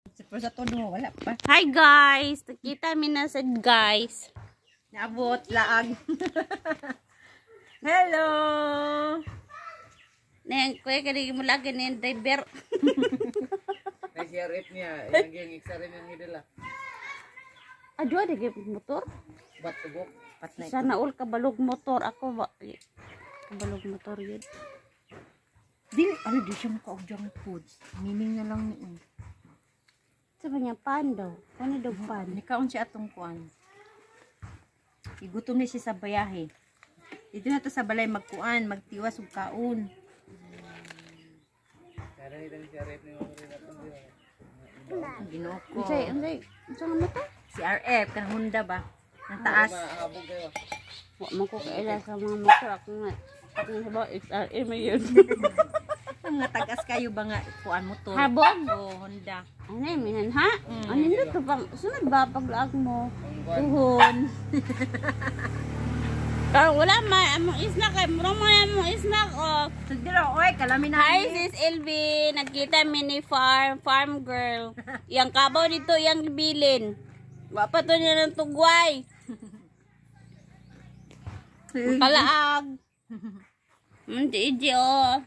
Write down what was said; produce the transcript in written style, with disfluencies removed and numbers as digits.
Pero sa todo, wala pa. Hi guys! Nakita mi na sad, guys. Naabot, laag. Hello! Nang kuya kani mo lagi ni driver. Nay CRF niya, yung ging XRM yung hidala. Ado di gyud motor. Bat tubok. Pat na. Sana all kabalog motor ako ba. Kabalog motor yun. Dili, ano, di siya makaog junk foods. Miming na lang ni. Sa niya pan daw. Ano daw pan? Nikaon siya atong kuan. Igutom ni siya sa bayahe. Dito na to sa balay magkuan, magtiwas ug kaon. Kaya ni CRF ni mo rin atong dira. Ginoo ko. Unsay unsay unsa nga motor? Si RF kan Honda ba? Ang taas. Mahabog kayo. Wa man ko kaila sa mga motor ako nga. Ako nga ba XRM yun. Ang nga tagas kayo ba nga kuan motor? Habog. Oh, Honda. Ano yun, minan ha? Ano yun to pang sunod ba paglaag mo? Ang kuan. Tuhon. Ah, wala man among isnak kay murang mga among isnak oh. Sugdira oy, kalami na. Hi sis Elvin, nagkita mini farm, farm girl. Yang kabaw dito, yang bilin. Wa pa to niya ng tugway. Kalaag. Hindi iji oh.